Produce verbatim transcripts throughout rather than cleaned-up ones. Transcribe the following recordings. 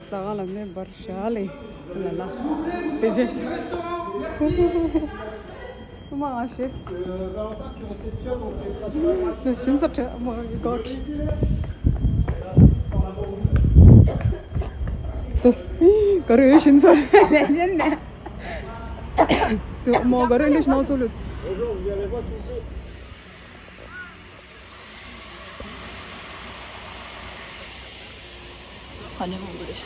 ཟ་ག་ལ་མེ་འབར་ཤ་ལེ། ལ་ལ། དེ་བཞིན། ཨ་མ་ཨ་ཤེས། ཤིན་ཙ་ཁྲ་མ་གོ་ཁྲ། དུ། ག་རེ་ཤིན་ཙ་རེ་ནས་ནས། དུ་མོ་ག་རེ་ལས་ཤིན་ཙ་ལུ། ག་ནས་འོང་གི་རེད།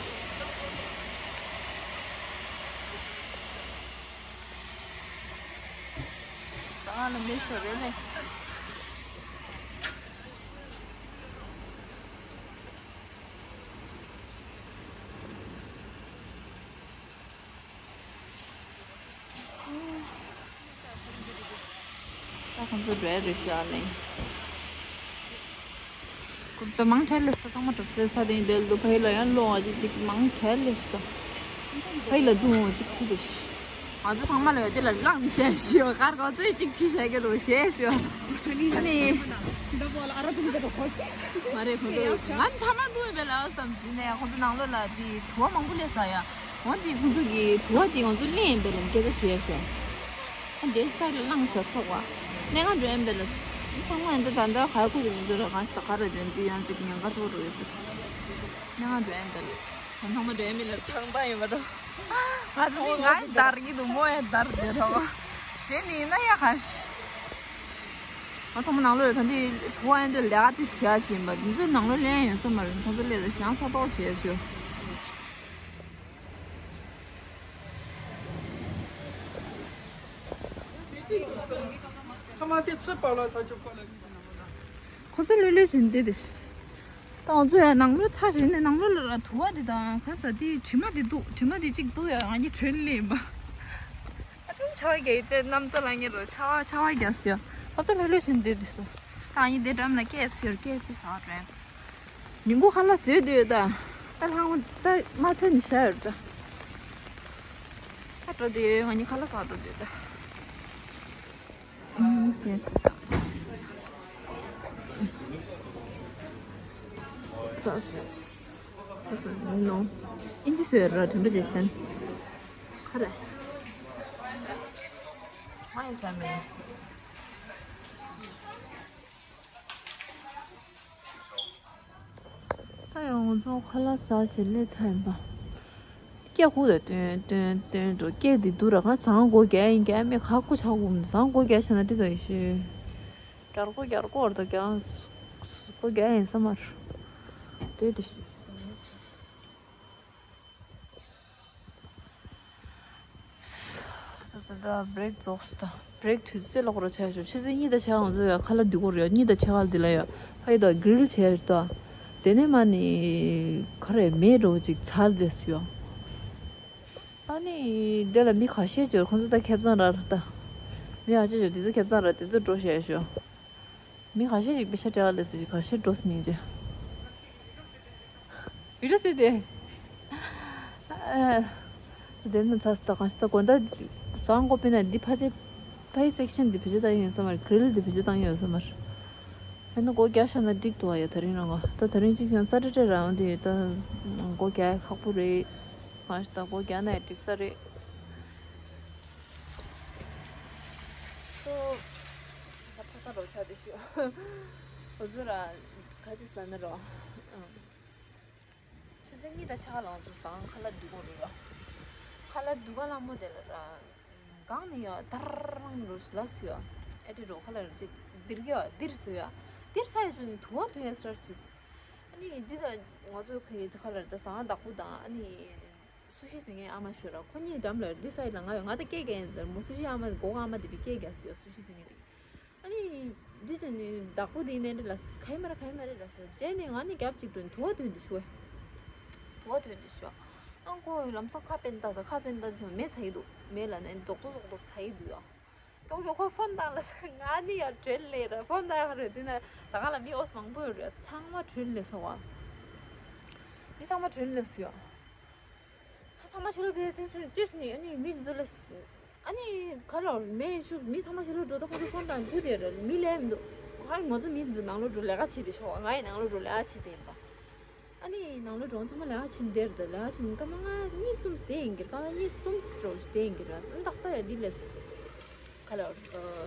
ས་ལ་མེ་ཤོར་རེད་ལེ། ད་ཁོང་ཚོ་འགྲོ་ཡ་རེད་ཤག་ལེ། ཁོང་ཚོ་མང་ཆེ་ལས་ས་ཚང་མ་འགྲོ་སའི་ས་དེ་འདིར་འདུག་ཕ་ཡུལ་ལ་ཡང་ལོག་ཅིག་ཅིག་མང་ཆེ་ལས་ཤག་ཕ་ཡུལ་ལ་འདུག་ཅིག་ཤི་དེ་ཤི། ང་ཚོ་ཚང་མ་ལ་ཡོད་དེ་ལ་ལངས་བྱས་ཤི་ཡོད་གར་གོ་ཚོད་ཅིག་ཤི་བྱས་ཀྱི་རུ་ཞེས་ཤི་ཡོད། ཨ་ནི། མ་རེད་ཁོང་ཚོ་ང་མཐའ་མ་འདུག་ཡོད་པའི་ལ་བསམ་ཟིན་ནས་ཁོང་ཚོ་ནང་ལོགས་ལ་དེ་དུ་བ་མང་པོ་སླེབས་ས་ཡ། འོ་དེ་ཁོང་ཚོ་གི་དུ་བ་དེ་ང་ཚོ་ལེན་པའི་ལམ་སྐད་ཆ་བྱས་ཤོག་ཨ་དེ་ས་ལ་ལངས་ཤག་ཚོགས་པ། སྨན་ཁང་འགྲོ་ཡན་པའི་ལ། ཚང་མ་ཡན་ཚོ་ད་ལྟ་ག་ཁུ་རུ་མི་འདུག་ར་གང་ཞིག་ད་ག་ར་འདོན་དུས་ཡང་ཅིག་ཉེན་ཁ་ཚོགས་འགྲོ་ཡོད་ཟེར། སྨན་ཁང་འགྲོ་ཡན་པའི་ལ། ང་ཚང་མ་འགྲོ་ཡན་མི་ལ་ཐང་ཐང་ཡོད་མ་གཏོགས། ང་ཚོ་ནི་ང་ཡི་དར་གྱི་འདུག་མོ་ཡང་དར་འདོད་རོགས། གཞན་ནི་ཡིན་ན་ཡ་གང་ཞིག་ང་ཚང་མ་ནང་ལོགས་ཡོད་ད་འདི་དུ་བ་ཡན་དུ་ལས་ཀ་དེ་བྱས་བྱིན་པ་འདི་ཚོའི་ནང་ལོགས་ལེན་ཡོད་ས་མ་རེད། ཁོང་ཚོ་ལས་ལ་ཞང་ཚ་ཏོག་བྱས་ཞུ། ཁ་མ་དེ་ཚི་པ་ལ་ཐ་ཆུ་པ་ལ། ཁོ་ཚོ་ལུས་ལུས་བཞིན་དེ་དེ། ད་ང་ཚོ་ཡང་ནང་ལོགས་ཚ་བཞིན་ནས་ནང་ལོགས་ལ་ར་དུ་བ་དེ་དང་ཁ་ས་དེ་དྲི་མ་དེ་འདུག་དྲི་མ་དེ་གཅིག་འདུག་ཡ་ང་གཉིས་གྲོན་ལེན་པ། ཨ་ཆུང་ཆ་བ་རྒྱ་ཡི་དེ་གནམ་ས་ལ་ངེ་རོ་ཆ་བ་ཆ་བ་རྒྱ་སི་ཡ། ཁོ་ཚོ་ལུས་ལུས་བཞིན་དེ་དེ་སུ། ད་ང་གཉིས་དེ་འགྲམ་ལ་ཀེ་ཨེཕ་སི་ཡོད་ཀེ་ཨེཕ་སི་ཟ་བ་དྲན། ཉིན་གུང་ཁ་ལག་ཟོས་དུས་ད། ད་ལྷང་ད་མ་ཚད་ནི་ཤ་ཡོད་ད། ད་འགྲོ་དུས་ང་གཉིས་ཁ་ལག་ཟ་འགྲོ་དུས་ད། ཨུམ། ཀྱེ་ཚེ་ས། ས། ས་ས་ཡིན་ནོ། ཨིན་ཇི་སུ་ཡོད་ར་དྲན་པ་བྱེད་ཤན། ཁ་རེ། མ་ཡིན་ས་མེད། ད་ཡང་ང་ཚོ་ཁ་ལག་ཟ་ཞིག་སླེབས་ཚར་ཡིན་པ། སྐད་ཁུག་ལ་ཏོན་ཏོན་ཏོན་འགྲོ་སྐད་འདི་སྡུག་ར་ཁ་སང་སྒོ་རྒྱག་ཡིན་རྒྱག་མེད་ཁ་སྐུ་ཆག་གུམ་སང་སྒོ་རྒྱག་ཤ་ན་འདི་ལྟ་ཡིན་ཤི། རྒྱག་སྒོ་རྒྱག་སྒོ་བར་དུ་རྒྱག་སྒོ་རྒྱག་ཡིན་ས་མར། དེ་དེ་ཤི། ད་ད་ད་བྷི་རེག་རྫོགས་སོང་ད། བྷི་རེག་དུས་ཚོད་ལོག་རོགས་བྱས་ཤོག་ཆུ་ཚོད་གཉིས་དང་ཕྱེད་ཀ་ང་ཚོ་ཡ་ཁ་ལག་འདི་སྐོར་ཡ་གཉིས་དང་ཕྱེད་ཀ་འདི་ལ་ཡ་ཕ་ཡི་དང་གྷི་རིལ་བྱས་ཤོག་ད། དེ་ནས་མ་ནི་ག་རེ་མེད་འགྲོ་ཅིག་ཚར་དེ་སུ་ཡ། ཨ་ནི་དེ་ལ་མི་ཁ་ཤས་ཅིག་ཁོང་ཚོ་ད་ཁེབས་ཚང་ར་ར་ད། མི་ཁ་ཤས་ཅིག་དེ་ཚོ་ཁེབས་ཚང་ར་དེ་ཚོ་འགྲོ་བྱས་ཤོག་མི་ཁ་ཤས་ཤིག་པེ་ཤ་སྤྲད་པ་ལས་སུ་ཞིག་ཁ་ཤས་འགྲོ་སྙིང་རྗེ། བི་ཌིའོ་བཟོས་ཏེ། ཨ། དེ་ནི་ཚ་སུ་ད་གང་ཞིག་ད་དགོན་ད་བཟང་གོ་པེ་ན་འདི་ཕ་ཆེ། ཕའི་སེག་ཤན་འདི་བེད་སྤྱོད་བཏང་ཡོད་ས་མ་རེད། གྷི་རིལ་འདི་བེད་སྤྱོད་བཏང་ཡོད་ས་མ་རེད། ཨ་ནི་སྒོ་རྒྱག་བཞག་ན་འགྲིག་འདུག་ཨ་ཡ། ད་རིང་རང་ང་ད་ད་རིང་གཅིག་ཀྱང་ས་ཏྲེ་ཏྲེ་རང་དེ་ད་སྒོ་རྒྱག་ཡ་ཁག་པོ་རེད། གང་ཞིག་ད་སྒོ་རྒྱག་ན་ཡ་འགྲིག་ས་རེད། སོ། ད་ཕོ་ས་རོ་ཆ་དེ་ཤོད། འོ་ཚོ་ར་ག་ཅི་ཟ་ན་རོ། ཨང་། ཆུ་ཚོད་གཉིས་དང་ཕྱེད་ཀ་ལ་ང་ཚོ་ཟ་ཁང་ཁ་ལག་འདི་གོ་རུ་ར། ཁ་ལག་འདི་ག་ལ་མོ་དེ་ལ་ར། གང་ནས་ཡ་དར་རང་རུ་ལ་སུ་ཡ། ཨེ་ཏི་རོ་ཁ་ལག་རུ་ཅིག་འདིར་གི་ཡ་འདིར་སུ་ཡ། འདིར་ས་ཡ་ཆུ་ནི་དུ་བ་དུ་ཡ་སར་ཅིས། ཨ་ནི་འདི་ད་ང་ཚོ་ཁ་ཡི་ཁ་ལག་ད་ཟ་ཁང་བདག་པོ་དང་ཨ་ནི། སུ་ཤི་ཟེར་མཁན་ཨ་མ་ཞུ་ར་ཁོ་གཉིས་འགྲམ་ལ་འདི་ས་ཡི་ལ་ང་ཡོད་ང་ད་སྐད་རྒྱག་ཡིན་ཟེར་མོ་སུ་ཤི་ཨ་མ་གོ་ཨ་མ་དེ་བི་སྐད་རྒྱག་སུ་ཡ་སུ་ཤི་ཟེར་མཁན་དེ། ཨ་ནི། འདི་ཅན་ནི་བདག་པོ་དེ་ནས་རེ་ལ་ཁའི་མ་རེ་ཁའི་མ་རེ་ལ་ཟེར་རྗེས་ནས་ང་ནི་རྒྱབ་ཅིག་ཏུ་དུ་བ་དོན་དུ་ཞུ་བས། དུ་བ་དོན་དུ་ཞུ། ཨང་ཁོ་ལམ་སང་ཁ་པན་ཏ་ཟ་ཁ་པན་ཏ་ཟ་མེ་ཚ་ཡི་འདུག་མེ་ལ་ནས་རྡོག་རྡོག་རྡོག་རྡོག་ཚ་ཡི་འདུག་ཡ། ཀྱོག་ཀྱོག་ཁོ་ཕོན་བཏང་ལ་ཟེར་ང་ནི་ཡ་བྲེལ་ལེ་ར་ཕོན་བཏང་ཡ་རེད་དེ་ན་ཟ་ཁང་ལ་མི་ཨོ་ཙི་མང་པོ་ཡོད་རེད་ཚང་མ་བྲེལ་ལེ་ཟ་བ། མི་ཚང་མ་བྲེལ་ལེ་ཟ་ཡ། ཚང་མ་ཕྱི་ལོགས་དེ་དེ་ཚོ་ཅེས་ནི་ཨ་ནི་མི་འཛུལ་ལ་ཨ་ནི་ག་ལ་མེ་ཤུགས་མི་ཚང་མ་ཕྱི་ལོགས་འགྲོ་ད་ཁོ་ཚོ་ཕོན་དང་དུ་དེ་ར་མི་ལས་མི་འདུག་ཁ་ང་ཚོ་མི་འཛུལ་ནང་ལོགས་འགྲོ་ལས་ཀ་བྱེད་དེ་ཤོག་ང་ཡི་ནང་ལོགས་འགྲོ་ལས་ཀ་བྱེད་དེ་ཡིན་པ། ཨ་ནི་ནང་ལོགས་འགྲོ་ཚང་མ་ལས་ཀ་བྱེད་བསྡད་རེད། ལས་ཀ་བྱེད་སྐར་མ་ལྔ་གཉིས་གསུམ་བསྡད་ཡིན་གྱི་རེད། སྐར་མ་གཉིས་གསུམ་རོགས་བསྡད་ཡིན་གྱི་རེད། ཨ་ནི་ཏག་ཏག་ཡ་འདི་ལས་ཁ་ལོ་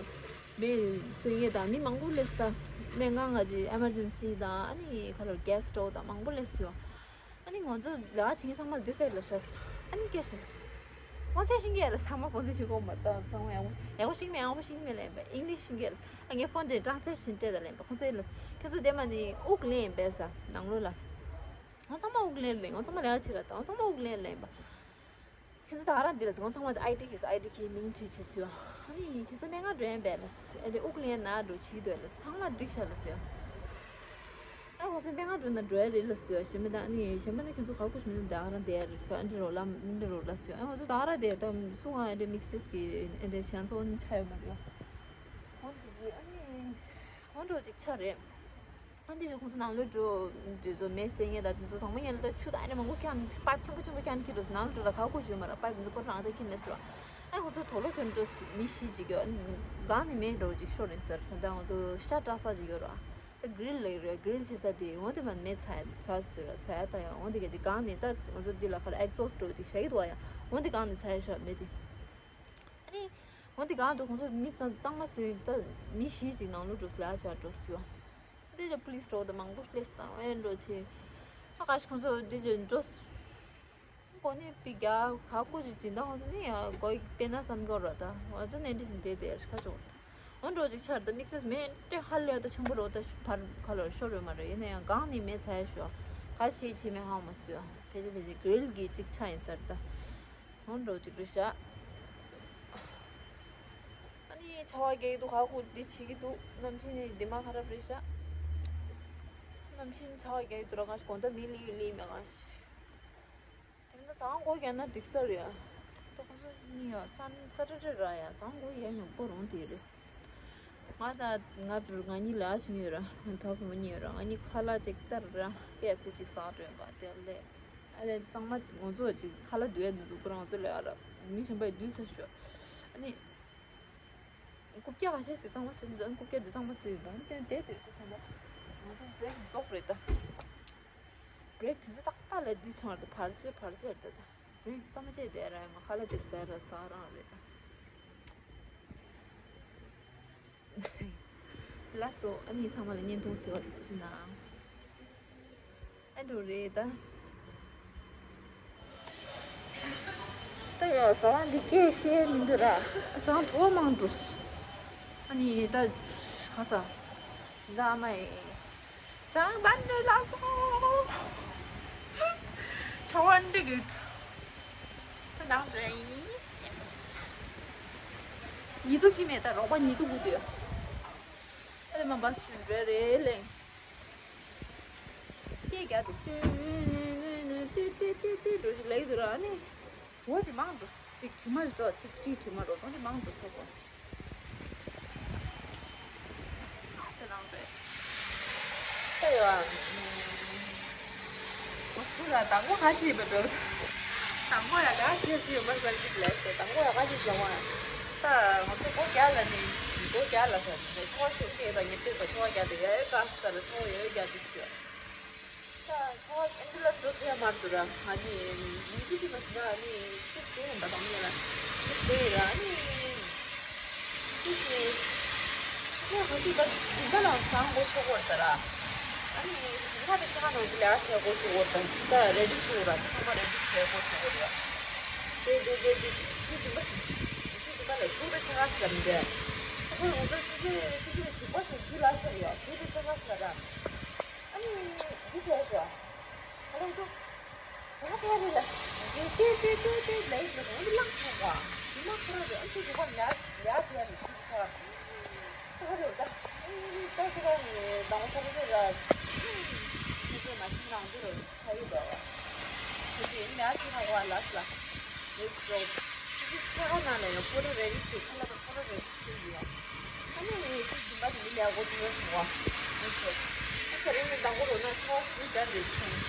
མེ་གསོད་མཁན་དང་མི་མང་པོ་སླེབས་ད། མེ་ང་ང་ཅི་ཨེ་མར་ཇེན་སི་དང་ཨ་ནི་ཁ་ལོ་གྷེ་སི་ཊི་ཊོབ་དང་མང་པོ་སླེབས་སོང་། ཨ་ནི་ང་ཚོ་ལས་ཀ་བྱེད་མཁན་ཚང་མ་འདི་སའི་ལ་ཤ་ཨ་ནི་སྐད་ཤ་ཕོན་སེ་ཤིང་གི་ལ་ཚང་མ་ཕོན་སེ་ཤིང་གོ་མ་ད་ཚང་མ་ཡག་པོ་ཡག་པོ་ཤིང་མེད་ཡག་པོ་ཤིང་མེད་ལ་ཡིན་པ་ཨིང་ལིཤ་ཤིང་གི་ལ་ཨ་ངའི་ཕོན་དེ་ཊ་རན་སི་ལེ་ཤན་སྤྲད་ད་ལ་ཡིན་པ་ཁོང་ཚོ་ཡིན་ལ་ཁྱེད་ཚོ་དེ་མ་ནི་དབུགས་ལེན་ཡིན་པས་ས་ནང་ལོགས་ལ་ང་ཚང་མ་དབུགས་ལེན་ལ་ཡིན། ང་ཚང་མ་ལས་ཀ་བྱེད་ལ་ད་ང་ཚང་མ་དབུགས་ལེན་ལ་ཡིན་པ། ཁྱེད་ཚོ་ད་ག་རང་འདི་ལ་ང་ཚང་མ་ཨའི་ཌི་ཁྱེད་ཚོ་ཨའི་ཌི་ཁྱེད་མིང་བྲིས་བྱེད་ཚུལ་ཨ་ནི་ཁྱེད་ཚོ་སྨན་ཁང་འགྲོ་ཡིན་པས་ལ་ཨེ་དེ་དབུགས་ལེན་ན་འགྲོ་བྱེད་འདོད་ལ་ཚང་མ་འགྲིག་ཤག་ལ་ཟེར། ཨ་ཁོ་ཚོ་སྨན་ཁང་འགྲོ་ན་འགྲོ་ཡ་རེད་ལ་ཟེར། གཞན་པ་ད་ཨ་ནི་གཞན་པ་ནི་ཁྱོད་ཚོ་ག་གུ་ཞིག་མིན་ན་ད་ག་རང་བསྡད་ཡ་རེད། ཁོ་ཨ་འདྲ་རོགས་ལ་མི་འདྲ་རོགས་ལ་ཟེར། ཨ་ཁོ་ཚོ་ད་ག་རང་བསྡད་ད་སུ་གང་ཨ་འདྲ་དམིགས་བསལ་གྱི་ཨ་འདྲ་གཞན་ཚོ་ཆ་ཡོད་མ་རེད། ཁོང་འདི་ཨ་ནི་ཁོང་འགྲོ་ཅིག་ཆ་རེད། ཨ་འདི་ཞོག་ཁོང་ཚོ་ནང་ལོགས་འགྲོ་འདི་ཚོ་མེ་སེ་ངེ་ད་འདི་ཚོ་དང་པོ་ཉལ་ད་ཆུ་ད་ཨ་འདྲ་མང་པོ་ཁྱམ་པའིབ་ཆེན་པོ་ཆེན་པོ་ཁྱམ་ཁྱི་འགྲོ་ནང་ལོགས་འགྲོ་ད་ག་གུ་ཞིག་ཡོད་མ་རེད། པའིབ་འདི་ཚོ་ཁོ་རང་ཚོ་ཁྱི་ནས་ཟེར་བ། ཨ་ཁོ་ཚོ་དོ་ལོ་ཁྱོད་འགྲོ་མི་ཤི་ཅིག་གི་སྒང་ནས་མེ་འགྲོ་ཅིག་ཤོར་ཡིན་ཟེར། ད་ང་ཚོ་ཤ་བཀྲ་ས་ཅིག་ཡོད་ར། ད་གྷི་རིལ་ལེགས་རེད། གྷི་རིལ་བྱེད་ས་དེ་འོ་དེ་མ་མེ་ཚ་ཚ་ཟེར་ར་ཚ་ཡ་ད་ཡང་འོ་དེ་ག་ཅིག་སྒང་ནས་ད་ང་ཚོ་འདི་ལ་ཁར་ཨེག་ཛོ་སི་ཊི་འགྲོ་ཅིག་བྱ་ཡི་འདུག་ཡ། འོ་དེ་སྒང་ནས་ཚ་ཡ་ཤོར་མེ་དེ། ཨ་ནི་འོ་དེ་སྒང་དུ་ཁོང་ཚོ་མི་གཙང་མ་བཟོས་ད་མི་ཤི་ཅིག་ནང་ལོགས་འགྲོ་ལ་ཆ་འགྲོ་སུ་ཡ། དེ་ལ་པུ་ལིས་འགྲོ་ད་མང་པོ་སླེབས་དང་ཨེ་འགྲོ་ཆེ། ཧ་ག་ཤི་ཁོང་ཚོ་དེ་ལ་འགྲོ། གོ་ནས་པི་རྒྱ་ག་ཀོ་ཅིག་སྦྱིན་བདག་ཁོང་ཚོ་ནི་ཡང་གོ་ཡི་དཔེར་ན་བསམ་གོ་ར་ད་ང་ཚོ་ནས་འདྲི་བཞིན་བསྡད་དེ་ཁ་ཆོག་འོ་འགྲོ་ཅིག་ཆར་ད་དམིགས་བསལ་མེ་སྟེ་ཧ་ལས་ད་ཆེན་པོ་རོ་ད་ཕར་ཁ་ལོར་ཤོར་ཡོད་མ་རེད། ཡིན་ན་ཡང་སྒང་ནས་མེ་ཚ་ཡ་ཤོ་ག་ཤེས་ཆེ་མེ་ཧང་མ་སུ་ཡ་ཕལ་ཆེར་ཕལ་ཆེར་གྷི་རིལ་གྱི་ཅིག་ཆ་ཡིན་ས་རེད་ད། འོ་འགྲོ་ཅིག་རེད་ཤག་ཨ་ནི་ཆར་པ་རྒྱག་གི་འདུག་ག་ཀོ་འདི་བྱེད་ཀྱི་འདུག་གནམ་གཤིས་ནི་འདི་མ་ཁ་རབ་རེད་ཤག་གནམ་གཤིས་ཆར་པ་རྒྱག་གི་འདུག་ར། ང་ཞིག་དགོང་དག་མི་ལི་ལི་མེད་ག་ཤི། དེ་ནི་སང་གོ་ཡ་ན་འགྲིག་ས་རེད། ད་ཁོ་ཚོ་གཉིས་ཡ་སན་སེ་ཊར་ཌེ་ར་ཡ་སང་གོ་ཡ་ཡོང་པོ་རུང་དེ་རེད། ང་ད་ང་ང་གཉིས་ལ་ཕྱིན་ཡོད་ར། ང་ཕ་བུ་མོ་གཉིས་ཡོད་ར། ང་གཉིས་ཁ་ལག་ཅིག་ལྟར་ར་ཀེ་ཨེཕ་སི་ཅིག་ཟ་འགྲོ་ཡོང་པ་དེ་ལས། ཨ་ལས་ཚང་མ་ང་ཚོ་ཅིག་ཁ་ལག་འདུལ་ཡ་འདི་ཚོ་པུ་ར་ང་ཚོ་ལས་ཨ་ར་མི་གཞན་པ་འདུལ་ཚར་ཤོག་ཨ་ནི། རྐུབ་བཀྱག་ཁ་ཤས་ཤིག་གཙང་མ་བཟོས་འདུག་རྐུབ་བཀྱག་འདི་གཙང་མ་བཟོས་ཡོད་པ་དེ་དེ་དུས་ཚོད་ད་ང་ཚོ་བྷི་རེག་རྫོགས་རེད་ད། བྷི་རེག་དུས་ཚོད་ཏག་ཏག་ལ་འདི་ཆང་རེད་ད། བར་ཆད་བར་ཆད་རེད་ད། བྷི་རེག་སྐར་མ་བཅད་བསྡད་ར་ཡོད་མ་ཁ་ལག་ཅིག་ཟ་ར་ད་རང་རེད་ད། ལགས་སོ། ཨ་ནི་ཚང་མ་ལ་བརྙན་ཐུང་ཟེར་བ་དེ་ཚོ་ཅིག་གནང་། ཨ་འགྲོ་རེད་ད། ད་ཡ་ཟ་བ་འདི་སྐད་བཤད་མི་འདུག་ར། ཟ་བ་མང་འགྲོ། ཨ་ནི་ད་ག་ས་ཟ་མ་ཡེ་ཟ་བ་འདི་ལ་སོ། ཚ་བ་འདི་གི་ད་ནང་རེད། ཉི་དུ་ཁྱི་མེད་ད་རོགས་པ་ཉི་དུ་གུ་དུ། ཨ་ལེ་མ་བ་སུ་རེད་རེད་ལེ། སྐད་རྒྱག་དེ་ཏུ་ཏུ་ཏུ་ཏུ་ཏུ་འགྲོ་ཞིག་ལེགས་འདུག་ར་ནི། འོ་དེ་མང་འགྲོ་ཚིག་དྲི་མ་རེད་དོ། ཚིག་དྲི་དྲི་མ་རོ་དོ་དེ་མང་འགྲོ་ཚོ་གོ། དེ་ནང་རེད། ད་ཡོད་ཨ། ང་ཚོ་ལ་དང་པོ་ག་ཅི་ཡིན་པ་འགྲོ། དང་པོ་ཡ་ག་ཅི་ཡོད་ཅི་ཡོད་མ་ཟ་ཅིག་ལས་ཟེར་དང་པོ་ཡ་ག་ཅི་ཟ་བ། ད་ང་ཚོ་སྒོ་རྒྱག་ལ་ནི་སྒོ་རྒྱག་ལ་ཟ་ཟིན་པའི་ཆོ་ག་ཤོག་སྐད་དང་ཉེ་དུས་ས་ཆོ་ག་རྒྱག་དེ་ཡ་ཡོད་ག་ཟ་ལ་ཆོ་ག་ཡོད་རྒྱག་དེ་ཤོད། ད་ཚོ་ཨེ་འདི་ལ་འགྲོ་ཐུབ་ཡ་མ་འདུག་ར། ང་ནི་མི་གི་ཅི་མ་ཟིན་ན་ནི་ཏིས་དེ་ཡིན་པ་དང་ཡིན་ལ་ཏིས་དེ་ཡིན་ར་ནི་ཏིས་ནི་ཁྱི་ཁྱི་ཧ་ཅི་ད་དུས་ད་ལ་བཟང་གོ་ཆོག་གོ་ར་ད་ར། ཨ་ནི་ཁྱི་ཁ་དེ་ཆ་ནང་གི་ལས་བྱེད་གོ་ཆོག་གོ་ར་ད་ད་རེ་ཌི་ཆོག་ར་ཚང་མ་རེ་ཌི་བྱེད་གོ་ཆོག་གོ་ར། དེ་དེ་དེ་དེ་ཁྱི་དེ་མ་ཟིན་ཁྱི་དེ་མ་ལ་ཆོག་ད་ཆ་ག་ཟམ་དེ་ཁོ་ཁོ་ང་ཚོ་སི་སི་ཏིས་ནི་དུ་པ་སི་དུ་ལ་ཚར་ཡོད་ཆོག་ད་ཆ་ག་ཟ་ར། ཨ་ནི་འདི་བྱས་ཤོག་ཨ་ལས་འདུག་ང་བྱས་རེད་ལ། འདི་ཏེ་ཏེ་ཏེ་ཏེ་ལས་ཡིན་ལ་འོ་འདི་བླངས་སོང་བ། འདི་མ་ཁོ་རང་རེད། ཨམ་ཆི་ཇོ་ཁོ་ལ་ལ་བྱས་ནས་ཚིག་ཆ། ཁོ་རེད་ད། ཨ་ནི་ད་ཅི་ག་ནི་དང་པོ་ས་རེད་ར། ཁྱེད་ཚོས་མ་ཕྱིན་ནང་དུ་རོ་ཚ་ཡི་དོ། ཁྱེད་ཚོས་ལ་ཕྱིན་ཧ་གོ་ལ་ལ། རེད་ཇོ། ཁྱེད་ཚོས་ཆ་ག་ན་ལ་ཡང་ཕོ་ར་རེ་རེ་ཞིག་ཁ་ལ་དང་ཕོ་ར་རེ་རེ་ཞིག་ཡོད། ཨ་ནི་ངས་ཚིག་སྦྱིན་པ་དེ་མི་ལས་གོ་ཐུབ་ཡོད་སོང་བ། ཨ་ཚེ་རིང་ནས་དང་པོ་རོ་ན་ཆུང་བ་ཞིག་རྒྱ་འདྲེ་ཆུང་།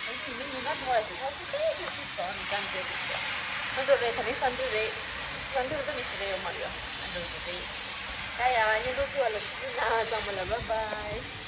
ཨ་ནི་མི་ཉུང་ན་ཆུང་བ་ཡོད་ས་ཆ་སུ་ཚེ་ཚེ་ཚིག་ཞོག་ནས་རྒྱ་འདྲེ་རེ་ཆུང་། ཨ་འགྲོ་རེད། ད་རིང་སན་ཌེ་རེད། སན་ཌེ་རེད་ད་མི་ཞིག་རེ་ཡོད་མ་རེད། ཨ་འགྲོ་རེད། ད་ཡ་ཉིན་ཐོ་སུ་བ་ལ་ཚིག་ཞིག་ན་ཚང་མ་ལ་བྷའི་བྷའི།